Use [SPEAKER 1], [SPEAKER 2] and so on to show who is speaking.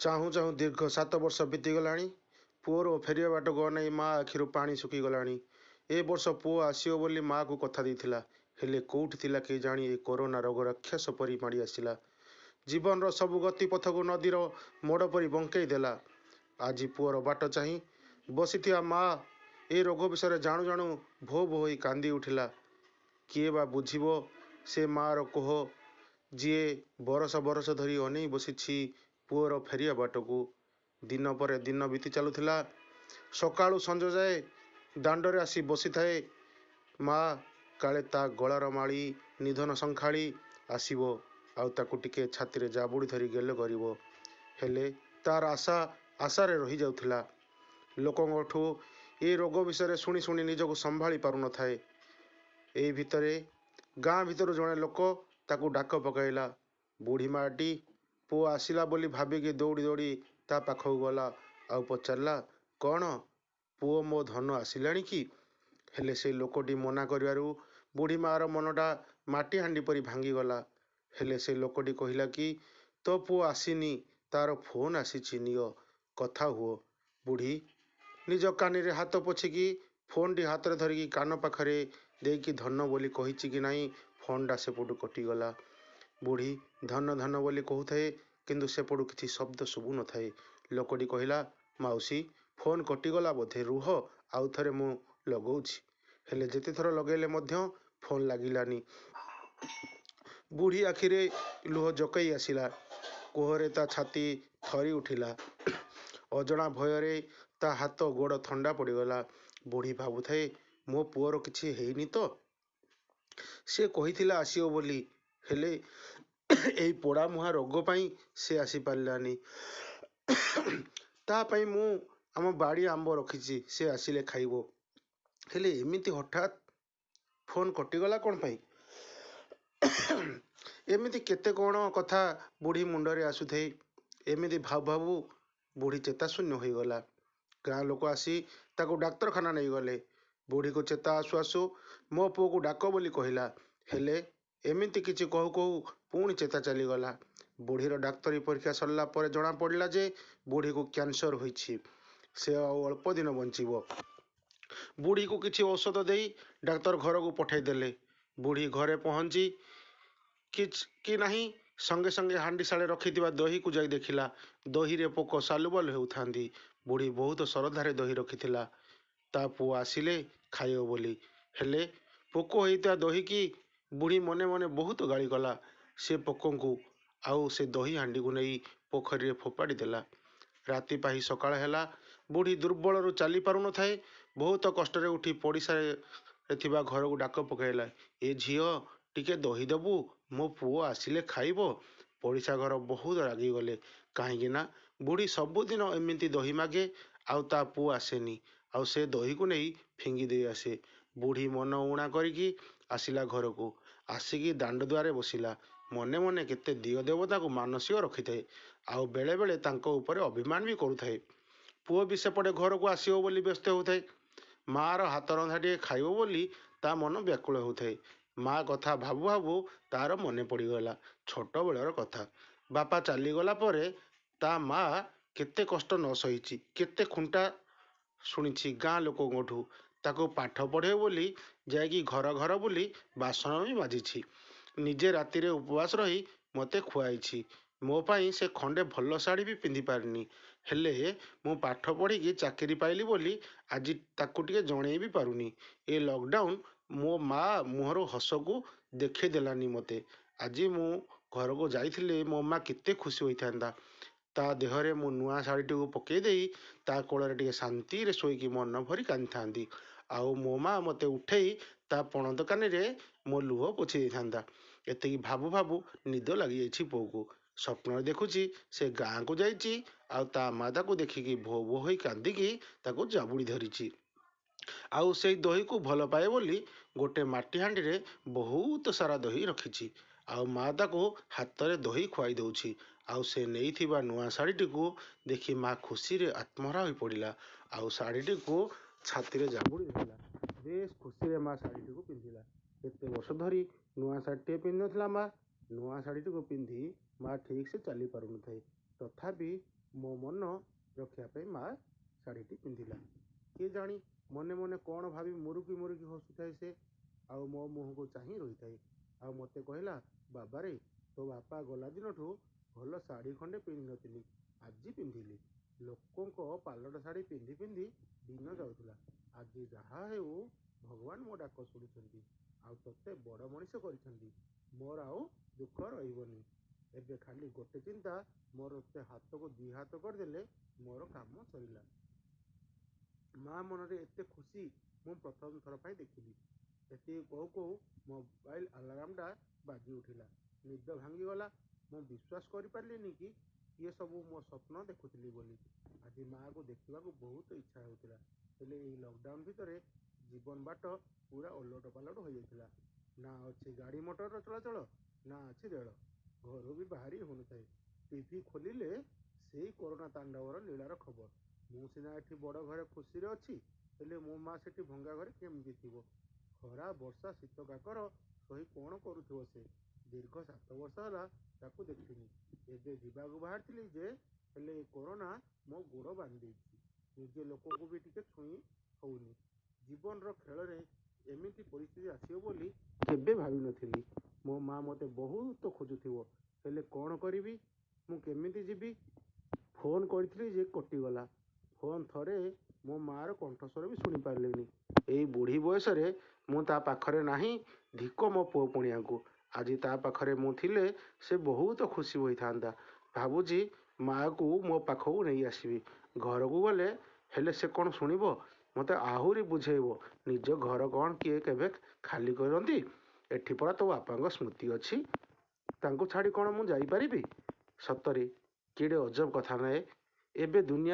[SPEAKER 1] ଚାହୁଁ ଚାହୁଁ ଦୀର୍ଘ 7 ବର୍ଷ ବିତିଗଲାଣି। ପୁଅର ଫେରିବା ବାଟକୁ ଅନାଇ ମା' ଆଖିରୁ ପାଣି ଶୁଖିଗଲାଣି। ଏ ବର୍ଷ ପୁଅ ଆସିବ ବୋଲି ମା'କୁ କଥା ଦେଇଥିଲା। ହେଲେ କୋଉଠି ଥିଲା କେଜାଣି, ଏ କରୋନା ରୋଗ ରାକ୍ଷସ ପରି ମାଡ଼ି ଆସିଲା। ଜୀବନର ସବୁ ଗତିପଥକୁ ନଦୀର ମୋଡ଼ ପରି ବଙ୍କେଇ ଦେଲା। ଆଜି ପୁଅର ବାଟ ଚାହିଁ ବସିଥିବା ମା' ଏ ରୋଗ ବିଷୟରେ ଜାଣୁ ଜାଣୁ ଭୋ ଭୋ ହୋଇ କାନ୍ଦି ଉଠିଲା। କିଏ ବା ବୁଝିବ ସେ ମା'ର କୋହ, ଯିଏ ବରଷ ବରଷ ଧରି ଅନେଇ ବସିଛି ପୁଅର ଫେରିବା ବାଟକୁ। ଦିନ ପରେ ଦିନ ବିତି ଚାଲୁଥିଲା। ସକାଳୁ ସଞ୍ଜ ଯାଏ ଦାଣ୍ଡରେ ଆସି ବସିଥାଏ ମା', କାଳେ ତା' ଗଳାର ମାଳି ନିଧନ ଶଙ୍ଖାଳି ଆସିବ ଆଉ ତାକୁ ଟିକେ ଛାତିରେ ଜାବୁଡ଼ି ଧରି ଗେଲ କରିବ। ହେଲେ ତା'ର ଆଶା ଆଶାରେ ରହିଯାଉଥିଲା। ଲୋକଙ୍କଠୁ ଏ ରୋଗ ବିଷୟରେ ଶୁଣି ଶୁଣି ନିଜକୁ ସମ୍ଭାଳି ପାରୁନଥାଏ। ଏଇ ଭିତରେ ଗାଁ ଭିତରୁ ଜଣେ ଲୋକ ତାକୁ ଡାକ ପକାଇଲା। ବୁଢ଼ୀ ମା'ଟି ପୁଅ ଆସିଲା ବୋଲି ଭାବିକି ଦୌଡ଼ି ଦୌଡ଼ି ତା' ପାଖକୁ ଗଲା ଆଉ ପଚାରିଲା, "କ'ଣ ପୁଅ, ମୋ ଧନ ଆସିଲାଣି କି?" ହେଲେ ସେ ଲୋକଟି ମନା କରିବାରୁ ବୁଢ଼ୀ ମା'ର ମନଟା ମାଟିହାଣ୍ଡି ପରି ଭାଙ୍ଗିଗଲା। ହେଲେ ସେ ଲୋକଟି କହିଲା କି, "ତୋ ପୁଅ ଆସିନି, ତା'ର ଫୋନ୍ ଆସିଛି, ନିଅ, କଥା ହୁଅ।" ବୁଢ଼ୀ ନିଜ କାନିରେ ହାତ ପୋଛିକି ଫୋନ୍ଟି ହାତରେ ଧରିକି କାନ ପାଖରେ ଦେଇକି ଧନ ବୋଲି କହିଛି କି ନାହିଁ, ଫୋନ୍ଟା ସେପଟୁ କଟିଗଲା। ବୁଢ଼ୀ ଧନ ଧନ ବୋଲି କହୁଥାଏ, କିନ୍ତୁ ସେପଟୁ କିଛି ଶବ୍ଦ ଶୁଭୁନଥାଏ। ଲୋକଟି କହିଲା, "ମାଉସୀ, ଫୋନ୍ କଟିଗଲା ବୋଧେ, ରୁହ, ଆଉ ଥରେ ମୁଁ ଲଗଉଛି।" ହେଲେ ଯେତେଥର ଲଗେଇଲେ ମଧ୍ୟ ଫୋନ୍ ଲାଗିଲାନି। ବୁଢ଼ୀ ଆଖିରେ ଲୁହ ଜକେଇ ଆସିଲା। କୋହରେ ତା' ଛାତି ଥରି ଉଠିଲା। ଅଜଣା ଭୟରେ ତା' ହାତ ଗୋଡ଼ ଥଣ୍ଡା ପଡ଼ିଗଲା। ବୁଢ଼ୀ ଭାବୁଥାଏ, ମୋ ପୁଅର କିଛି ହେଇନି ତ? ସେ କହିଥିଲା ଆସିବ ବୋଲି, ହେଲେ ଏଇ ପୋଡ଼ାମୁହାଁ ରୋଗ ପାଇଁ ସେ ଆସିପାରିଲାନି। ତା' ପାଇଁ ମୁଁ ଆମ ବାଡ଼ି ଆମ୍ବ ରଖିଛି, ସେ ଆସିଲେ ଖାଇବ। ହେଲେ ଏମିତି ହଠାତ୍ ଫୋନ୍ କଟିଗଲା କ'ଣ ପାଇଁ? ଏମିତି କେତେ କ'ଣ କଥା ବୁଢ଼ୀ ମୁଣ୍ଡରେ ଆସୁଥାଏ। ଏମିତି ଭାବୁ ଭାବୁ ବୁଢ଼ୀ ଚେତାଶୂନ୍ୟ ହୋଇଗଲା। ଗାଁ ଲୋକ ଆସି ତାକୁ ଡାକ୍ତରଖାନା ନେଇଗଲେ। ବୁଢ଼ୀକୁ ଚେତା ଆସୁ ଆସୁ ମୋ ପୁଅକୁ ଡାକ ବୋଲି କହିଲା। ହେଲେ ଏମିତି କିଛି କହୁ କହୁ ପୁଣି ଚେତା ଚାଲିଗଲା। ବୁଢ଼ୀର ଡାକ୍ତରୀ ପରୀକ୍ଷା ସରିଲା ପରେ ଜଣାପଡ଼ିଲା ଯେ ବୁଢ଼ୀକୁ କ୍ୟାନ୍ସର ହୋଇଛି। ସେ ଆଉ ଅଳ୍ପ ଦିନ ବଞ୍ଚିବ। ବୁଢ଼ୀକୁ କିଛି ଔଷଧ ଦେଇ ଡାକ୍ତର ଘରକୁ ପଠାଇଦେଲେ। ବୁଢ଼ୀ ଘରେ ପହଞ୍ଚି କି ନାହିଁ, ସଙ୍ଗେ ସଙ୍ଗେ ହାଣ୍ଡିଶାଳରେ ରଖିଥିବା ଦହିକୁ ଯାଇ ଦେଖିଲା, ଦହିରେ ପୋକ ସାଲୁବାଲୁ ହେଉଥାନ୍ତି। ବୁଢ଼ୀ ବହୁତ ଶରଧାରେ ଦହି ରଖିଥିଲା, ତା' ପୁଅ ଆସିଲେ ଖାଇବ ବୋଲି। ହେଲେ ପୋକ ହୋଇଥିବା ଦହିକି ବୁଢ଼ୀ ମନେ ମନେ ବହୁତ ଗାଳି କଲା ସେ ପୋକଙ୍କୁ, ଆଉ ସେ ଦହି ହାଣ୍ଡିକୁ ନେଇ ପୋଖରୀରେ ଫୋପାଡ଼ି ଦେଲା। ରାତି ପାହି ସକାଳ ହେଲା। ବୁଢ଼ୀ ଦୁର୍ବଳରୁ ଚାଲି ପାରୁନଥାଏ। ବହୁତ କଷ୍ଟରେ ଉଠି ପଡ଼ିଶାରେ ଥିବା ଘରକୁ ଡାକ ପକାଇଲା, "ଏ ଝିଅ, ଟିକେ ଦହି ଦେବୁ? ମୋ ପୁଅ ଆସିଲେ ଖାଇବ।" ପଡ଼ିଶା ଘର ବହୁତ ରାଗିଗଲେ, କାହିଁକି ନା ବୁଢ଼ୀ ସବୁଦିନ ଏମିତି ଦହି ମାଗେ ଆଉ ତା' ପୁଅ ଆସେନି, ଆଉ ସେ ଦହିକୁ ନେଇ ଫିଙ୍ଗି ଦେଇ ଆସେ। ବୁଢ଼ୀ ମନ ଊଣା କରିକି ଆସିଲା ଘରକୁ। ଆସିକି ଦାଣ୍ଡ ଦୁଆରେ ବସିଲା। ମନେ ମନେ କେତେ ଦିଅଁ ଦେବତାଙ୍କୁ ମାନସିକ ରଖିଥାଏ ଆଉ ବେଳେ ବେଳେ ତାଙ୍କ ଉପରେ ଅଭିମାନ ବି କରୁଥାଏ। ପୁଅ ବି ସେପଟେ ଘରକୁ ଆସିବ ବୋଲି ବ୍ୟସ୍ତ ହେଉଥାଏ। ମା'ର ହାତରନ୍ଧା ଟିକେ ଖାଇବ ବୋଲି ତା' ମନ ବ୍ୟାକୁଳ ହେଉଥାଏ। ମା' କଥା ଭାବୁ ଭାବୁ ତା'ର ମନେ ପଡ଼ିଗଲା ଛୋଟବେଳର କଥା। ବାପା ଚାଲିଗଲା ପରେ ତା' ମା' କେତେ କଷ୍ଟ ନ ସହିଛି, କେତେ ଖୁଣ୍ଟା ଶୁଣିଛି ଗାଁ ଲୋକଙ୍କଠୁ। ତାକୁ ପାଠ ପଢ଼େଇବ ବୋଲି ଯାଇକି ଘର ଘର ବୁଲି ବାସନ ବି ମାଜିଛି। ନିଜେ ରାତିରେ ଉପବାସ ରହି ମୋତେ ଖୁଆଇଛି। ମୋ ପାଇଁ ସେ ଖଣ୍ଡେ ଭଲ ଶାଢ଼ୀ ବି ପିନ୍ଧି ପାରିନି। ହେଲେ ମୁଁ ପାଠ ପଢ଼ିକି ଚାକିରି ପାଇଲି ବୋଲି ଆଜି ତାକୁ ଟିକେ ଜଣେଇ ବି ପାରୁନି। ଏ ଲକଡାଉନ୍ ମୋ ମା' ମୁହଁରୁ ହସକୁ ଦେଖେଇ ଦେଲାନି ମୋତେ। ଆଜି ମୁଁ ଘରକୁ ଯାଇଥିଲେ ମୋ ମା' କେତେ ଖୁସି ହୋଇଥାନ୍ତା। ତା' ଦେହରେ ମୁଁ ନୂଆ ଶାଢ଼ୀଟିକୁ ପକାଇ ଦେଇ ତା' କୋଳରେ ଟିକେ ଶାନ୍ତିରେ ଶୋଇକି ମନ ଭରି କାନ୍ଦିଥାନ୍ତି, ଆଉ ମୋ ମା' ମୋତେ ଉଠେଇ ତା' ପଣତ କାନିରେ ମୋ ଲୁହ ପୋଛି ଦେଇଥାନ୍ତା। ଏତିକି ଭାବୁ ଭାବୁ ନିଦ ଲାଗିଯାଇଛି ପୁଅକୁ। ସ୍ୱପ୍ନରେ ଦେଖୁଛି ସେ ଗାଁକୁ ଯାଇଛି ଆଉ ତା' ମା' ତାକୁ ଦେଖିକି ଭୋ ଭୋ ହୋଇ କାନ୍ଦିକି ତାକୁ ଜାବୁଡ଼ି ଧରିଛି। ଆଉ ସେଇ ଦହିକୁ ଭଲ ପାଏ ବୋଲି ଗୋଟେ ମାଟି ହାଣ୍ଡିରେ ବହୁତ ସାରା ଦହି ରଖିଛି, ଆଉ ମା' ତାକୁ ହାତରେ ଦହି ଖୁଆଇ ଦେଉଛି, ଆଉ ସେ ନେଇଥିବା ନୂଆ ଶାଢ଼ୀଟିକୁ ଦେଖି ମା' ଖୁସିରେ ଆତ୍ମହରା ହୋଇପଡ଼ିଲା ଆଉ ଶାଢ଼ୀଟିକୁ ଛାତିରେ ଜାବୁଡ଼ି ଧରିଲା। ବେଶ ଖୁସିରେ ମା' ଶାଢ଼ୀଟିକୁ ପିନ୍ଧିଲା। କେତେ ବର୍ଷ ଧରି ନୂଆ ଶାଢ଼ୀଟିଏ ପିନ୍ଧିନଥିଲା ମା'। ନୂଆ ଶାଢ଼ୀଟିକୁ ପିନ୍ଧି ମା' ଠିକ୍ ସେ ଚାଲି ପାରୁନଥାଏ। ତଥାପି ମୋ ମନ ରଖିବା ପାଇଁ ମା' ଶାଢ଼ୀଟି ପିନ୍ଧିଲା। କିଏ ଜାଣି ମନେ ମନେ କ'ଣ ଭାବି ମୁରୁକି ମୁରୁକି ହସୁଥାଏ ସେ, ଆଉ ମୋ ମୁହଁକୁ ଚାହିଁ ରହିଥାଏ। ଆଉ ମୋତେ କହିଲା, ବାବାରେ, ତୋ ବାପା ଗଲା ଦିନଠୁ ଭଲ ଶାଢ଼ୀ ଖଣ୍ଡେ ପିନ୍ଧିନଥିଲି, ଆଜି ପିନ୍ଧିଲି। ଲୋକଙ୍କ ପାଲଟା ଶାଢ଼ୀ ପିନ୍ଧି ପିନ୍ଧି ଦିନ ଯାଉଥିଲା। ଆଜି ଯାହା ହେଉ ଭଗବାନ ମୋ ଡାକ ଶୁଣିଛନ୍ତି, ଆଉ ତୋତେ ବଡ଼ ମଣିଷ କରିଛନ୍ତି। ମୋର ଆଉ ଦୁଃଖ ରହିବନି। ଏବେ ଖାଲି ଗୋଟେ ଚିନ୍ତା ମୋର, ତୋତେ ହାତକୁ ଦି ହାତ କରିଦେଲେ ମୋର କାମ ସରିଲା। ମା' ମନରେ ଏତେ ଖୁସି ମୁଁ ପ୍ରଥମ ଥର ପାଇଁ ଦେଖିଲି। ଏତିକି କହୁ କହୁ ମୋବାଇଲ ଆଲାରାମଟା ବାଜି ଉଠିଲା। ନିଦ ଭାଙ୍ଗିଗଲା। ମୁଁ ବିଶ୍ୱାସ କରିପାରିଲିନି କି ଇଏ ସବୁ ମୋ ସ୍ୱପ୍ନ ଦେଖୁଥିଲି ବୋଲି। ଆଜି ମା'କୁ ଦେଖିବାକୁ ବହୁତ ଇଚ୍ଛା ହେଉଥିଲା। ହେଲେ ଏଇ ଲକଡାଉନ ଭିତରେ ଜୀବନ ବାଟ ପୂରା ଓଲଟ ପାଲଟ ହୋଇଯାଇଥିଲା। ନା ଅଛି ଗାଡ଼ି ମଟରର ଚଳାଚଳ, ନା ଅଛି ରେଳ। ଘରୁ ବି ବାହାରି ହେଉନଥାଏ। ଟିଭି ଖୋଲିଲେ ସେଇ କରୋନା ତାଣ୍ଡବର ଲୀଳାର ଖବର। ମୁଁ ସିନା ଏଠି ବଡ଼ ଘରେ ଖୁସିରେ ଅଛି, ହେଲେ ମୋ ମା' ସେଠି ଭଙ୍ଗା ଘରେ କେମିତି ଥିବ? ଖରା, ବର୍ଷା, ଶୀତ, କାକର ସହି କ'ଣ କରୁଥିବ ସେ? ଦୀର୍ଘ 7 ବର୍ଷ ହେଲା ତାକୁ ଦେଖିନି। ଏବେ ଯିବାକୁ ବାହାରିଥିଲି ଯେ, ହେଲେ ଏ କରୋନା ମୋ ଗୋଡ଼ ବାନ୍ଧି ଦେଇଛି। ନିଜ ଲୋକଙ୍କୁ ବି ଟିକେ ଛୁଇଁ ହେଉନି। ଜୀବନର ଖେଳରେ ଏମିତି ପରିସ୍ଥିତି ଆସିବ ବୋଲି କେବେ ଭାବିନଥିଲି। ମୋ ମା' ମୋତେ ବହୁତ ଖୋଜୁଥିବ। ହେଲେ କ'ଣ କରିବି? ମୁଁ କେମିତି ଯିବି? ଫୋନ୍ କରିଥିଲି ଯେ କଟିଗଲା ଫୋନ୍। ଥରେ ମୋ ମା'ର କଣ୍ଠସ୍ୱର ବି ଶୁଣିପାରିଲିନି। ଏଇ ବୁଢ଼ୀ ବୟସରେ ମୁଁ ତା' ପାଖରେ ନାହିଁ। ଧିକ ମୋ ପୁଅ ପଣିଆକୁ। ଆଜି ତା' ପାଖରେ ମୁଁ ଥିଲେ ସେ ବହୁତ ଖୁସି ହୋଇଥାନ୍ତା। ଭାବୁଛି ମା'କୁ ମୋ ପାଖକୁ ନେଇ ଆସିବି ଘରକୁ ଗଲେ। ହେଲେ ସେ କ'ଣ ଶୁଣିବ? ମୋତେ ଆହୁରି ବୁଝେଇବ, ନିଜ ଘର କ'ଣ କିଏ କେବେ ଖାଲି କରନ୍ତି? ଏଠି ପରା ତୋ ବାପାଙ୍କ ସ୍ମୃତି ଅଛି। ତାଙ୍କୁ ଛାଡ଼ି କ'ଣ ମୁଁ ଯାଇପାରିବି? ସତରେ କେଡ଼େ ଅଜବ କଥା ନା ଏ! ଏବେ ଦୁନିଆ